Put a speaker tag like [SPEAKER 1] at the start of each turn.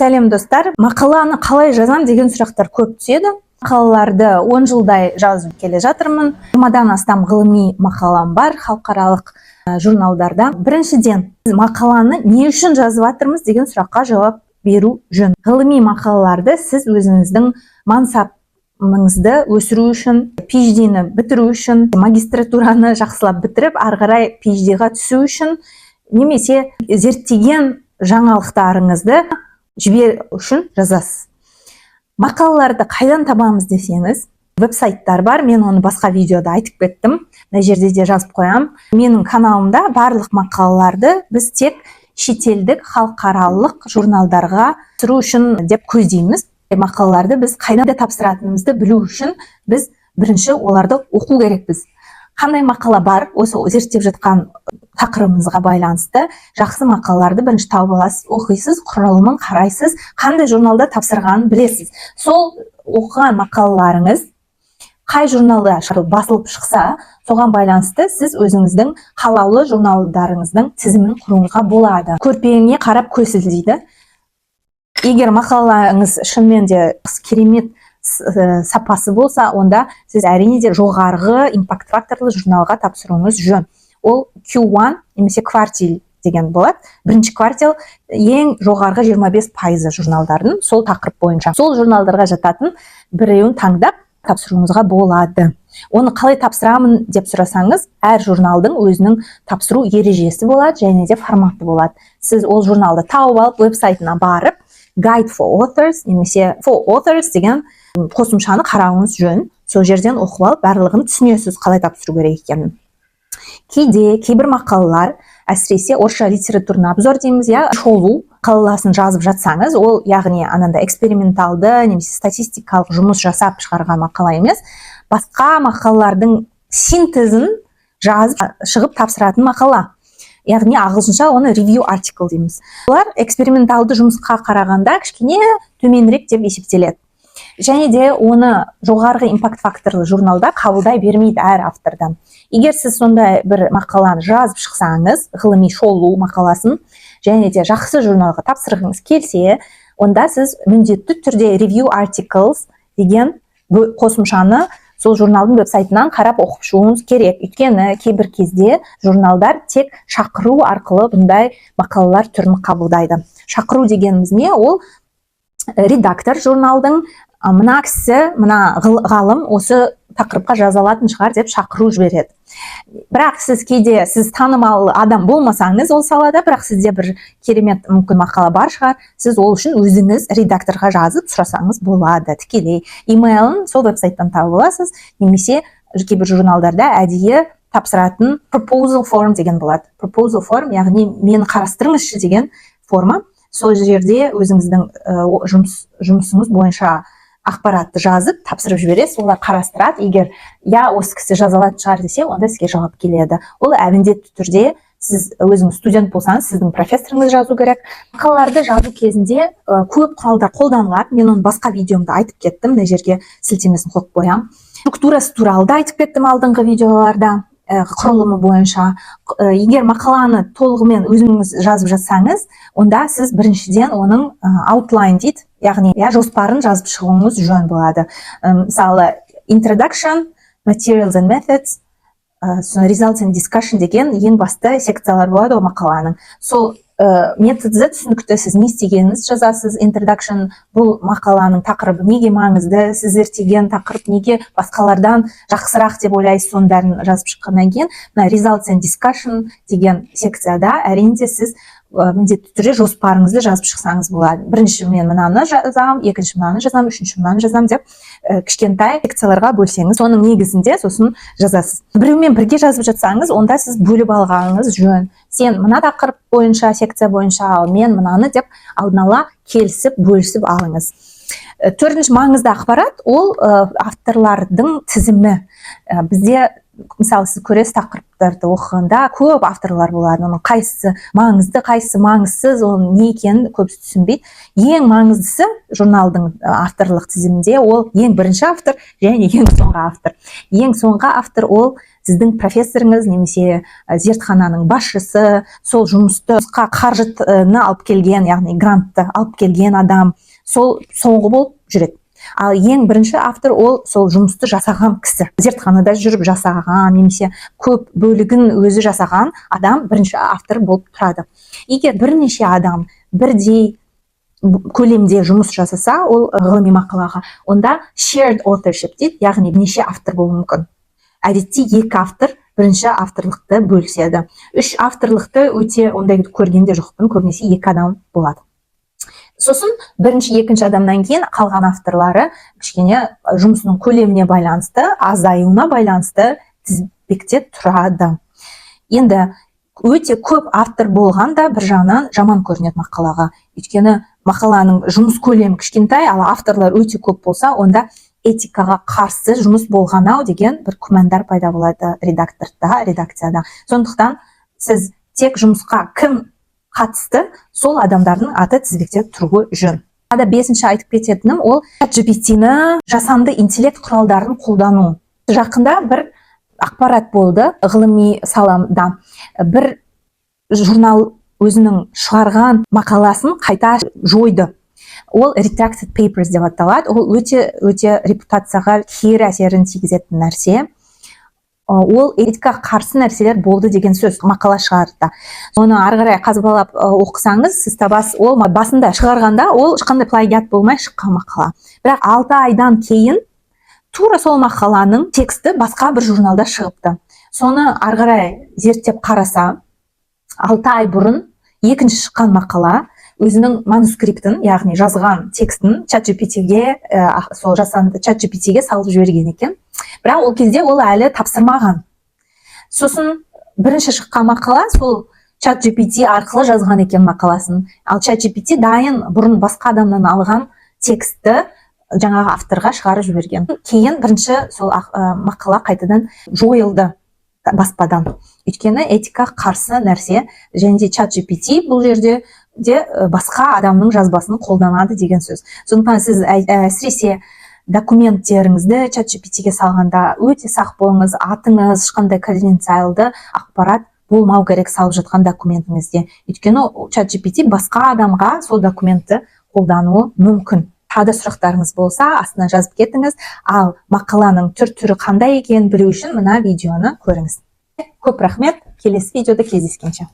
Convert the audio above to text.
[SPEAKER 1] Сәлем, достар! Мақаланы қалай жазам деген сұрақтар көп түседі. Мақалаларды 10 жылдай жазып келе жатырмын. 20-дан астам ғылыми мақалам бар халықаралық журналдарда. Біріншіден, біз мақаланы не үшін жазып жатырмыз деген сұраққа жауап беру жөн. Ғылыми мақалаларды сіз өзіңіздің мансабыңызды өсіру үшін, PhD-ні бітіру үшін, магистратураны жақсылап бітіріп, ары қарай PhD-ға түсу үшін немесе зерттеген жаңалықтарыңызды жіберу үшін жазасыз. Мақалаларды қайдан табамыз десеңіз, веб-сайттар бар. Мен оны басқа видеода айтып кеттім, мына жерде де жазып қоямын. Менің каналымда барлық мақалаларды біз тек шетелдік, халықаралық журналдарға түсіру үшін деп көздейміз. Мақалаларды біз қайдан тапсыратынымызды білу үшін біз бірінші оларды оқу керекпіз. Қандай мақала бар осы зерттеп жатқан тақырыбымызға байланысты? Жақсы мақалаларды бірінші тауып аласыз, оқисыз, құрылымын қарайсыз, қандай журналда тапсырғанын білесіз. Сол оқыған мақалаларыңыз қай журналда басылып шықса, соған байланысты сіз өзіңіздің қалаулы журналдарыңыздың тізімін құруыңызға болады. Көрпеңе қарап көсіл дейді. Егер мақалаңыз шынымен де керемет сапасы болса, онда сіз, әрине де, жоғарғы impact факторлы журналға тапсыруыңыз жөн. Ол Q1 немесе квартил деген болады. Бірінші квартил ең жоғарғы 25%-ы журналдардың сол тақырып бойынша. Сол журналдарға жататын біреуін таңдап тапсыруыңызға болады. Оны қалай тапсырамын деп сұрасаңыз, әр журналдың өзінің тапсыру ережесі болады және де форматы болады. Сіз ол журналды тауып алып, веб-сайтына барып, Guide for Authors немесе For Authors деген қосымшаны қарауыңыз жөн. Сол жерден оқып алып, барлығын түсінесіз, қалай тапсыру керек екенін. Кейде кейбір мақалалар, әсіресе орысша литературный обзор дейміз, иә, шолу мақаласын жазып жатсаңыз, ол, яғни, анандай эксперименталды немесе статистикалық жұмыс жасап шығарған мақала емес, басқа мақалалардың синтезін жазып шығып тапсыратын мақала, яғни ағылшынша оны review article дейміз. Олар эксперименталды жұмысқа қарағанда кішкене төменірек деп есептеледі және де оны жоғарғы impact факторлы журналда қабылдай бермейді әр автордан. Егер сіз сондай бір мақаланы жазып шықсаңыз, ғылыми шолу мақаласын, және де жақсы журналға тапсырғыңыз келсе, онда сіз міндетті түрде Review Articles деген қосымшаны сол журналдың веб-сайтынан қарап оқып шығуыңыз керек. Өйткені кейбір кезде журналдар тек шақыру арқылы бұндай мақалалар түрін қабылдайды. Шақыру дегеніміз не? Ол редактор журналдың мына кісі, мына ғалым осы тақырыпқа жаза алатын шығар деп шақыру жібереді. Бірақ сіз кейде, сіз танымал адам болмасаңыз ол салада, бірақ сізде бір керемет, мүмкін, мақала бар шығар, сіз ол үшін өзіңіз редакторға жазып сұрасаңыз болады. Тікелей имейлін сол веб-сайттан тауып аласыз немесе кейбір журналдарда әдейі тапсыратын proposal form деген болады. Proposal form, яғни мені қарастырыңызшы деген форма. Сол жерде өзіңіздің жұмысыңыз бойынша ақпаратты жазып тапсырып жібересіз. Олар қарастырады. Егер иә, осы кісі жаза алатын шығар десе, онда сізге жауап келеді. Ол міндетті түрде, сіз өзіңіз студент болсаңыз, сіздің профессорыңыз жазу керек. Мақалаларды жазу кезінде көп құралдар қолданылады. Мен оны басқа видеомда айтып кеттім, мына жерге сілтемесін қойып қоямын. Структурасы туралы да айтып кеттім алдыңғы видеоларда, құрылымы бойынша. Егер мақаланы толығымен өзіңіз жазып жатсаңыз, онда сіз біріншіден оның outline дейді, яғни, иә, жоспарын жазып шығуыңыз жөн болады. Мысалы, introduction, materials and methods, сосын results and discussion деген ең басты секциялар болады ғой мақаланың. Сол методы түсінікті, сіз не істегеніңізді жазасыз. Introduction: бұл мақаланың тақырыбы неге маңызды, сіз зерттеген тақырып неге басқалардан жақсырақ деп ойлайсыз, соның бәрін жазып шыққаннан кейін, мына results and discussion деген секцияда, әрине де, сіз міндетті түрде жоспарыңызды жазып шықсаңыз болады. Бірінші мен мынаны жазамын, екінші мынаны жазамын, үшінші мынаны жазамын деп, кішкентай секцияларға бөлсеңіз, соның негізінде сосын жазасыз. Біреумен бірге жазып жатсаңыз, онда сіз бөліп алғаныңыз жөн. Сен мына тақырып бойынша, секция бойынша, ал мен мынаны деп алдын ала келісіп, бөлісіп алыңыз. Төртінші маңызды ақпарат ол авторлардың тізімі. Бізде Мысалы, сіз көресіз, тақырыптарды оқығанда көп авторлар болады. Оның қайсысы маңызды, қайсысы маңызсыз, оның не екенін көбісі түсінбейді. Ең маңыздысы журналдың авторлық тізімінде ол ең бірінші автор және ең соңғы автор. Ең соңғы автор ол сіздің профессорыңыз немесе зертхананың басшысы, сол жұмысты қаржыны алып келген, яғни грантты алып келген адам, сол соңғы болып жүреді. Ал ең бірінші автор ол сол жұмысты жасаған кісі, зертханада жүріп жасаған немесе көп бөлігін өзі жасаған адам бірінші автор болып тұрады. Егер бірнеше адам бірдей көлемде жұмыс жасаса ол ғылыми мақалаға, онда shared authorship дейді, яғни бірнеше автор болуы мүмкін. Әдетте екі автор бірінші авторлықты бөліседі. Үш авторлықты өте ондай көрген де жоқпын, көбінесе екі адам болады. Сосын бірінші, екінші адамнан кейін қалған авторлары кішкене жұмысының көлеміне байланысты, азаюына байланысты тізбекте тұрады. Енді өте көп автор болған да бір жағынан жаман көрінеді мақалаға, өйткені мақаланың жұмыс көлемі кішкентай, ал авторлар өте көп болса, онда этикаға қарсы жұмыс болған ау деген бір күмәндар пайда болады редакторда, редакцияда. Сондықтан сіз тек жұмысқа кім қатысты, сол адамдардың аты тізбекте тұруы жөн. Тағы бесінші айтып кететінім ол ChatGPT-ні, жасанды интеллект құралдарын қолдану. Жақында бір ақпарат болды ғылыми саламда: бір журнал өзінің шығарған мақаласын қайта жойды. Ол retracted papers деп аталады. Ол өте өте репутацияға кері әсерін тигізетін нәрсе. Ол этикаға қарсы нәрселер болды деген сөз мақала шығарды. Оны ары қарай қазбалап оқысаңыз, сіз табасыз, ол басында шығарғанда ол ешқандай плагиат болмай шыққан мақала, бірақ 6 айдан кейін тура сол мақаланың тексті басқа бір журналда шығыпты. Соны ары қарай зерттеп қараса, 6 ай бұрын екінші шыққан мақала өзінің манускриптін, яғни жазған текстін чат GPT-ге, сол жасанды чат GPT-ге салып жіберген екен, бірақ ол кезде ол әлі тапсырмаған. Сосын бірінші шыққан мақала сол чат GPT арқылы жазған екен мақаласын, ал чат GPT дайын, бұрын басқа адамнан алған текстті жаңағы авторға шығарып жіберген. Кейін бірінші сол мақала қайтадан жойылды баспадан, өйткені этика қарсы нәрсе және де чат GPT бұл жерде де басқа адамның жазбасын қолданады деген сөз. Сондықтан сіз әсіресе документтеріңізді чат GPT-ге салғанда өте сақ болыңыз. Атыңыз, ешқандай конфиденциалды ақпарат болмау керек салып жатқан документіңізде, өйткені чат GPT басқа адамға сол документті қолдануы мүмкін. Тағы да сұрақтарыңыз болса, астына жазып кетіңіз. Ал мақаланың түр түрі қандай екенін білу үшін мына видеоны көріңіз. Көп рахмет, келесі видеода кездескенше.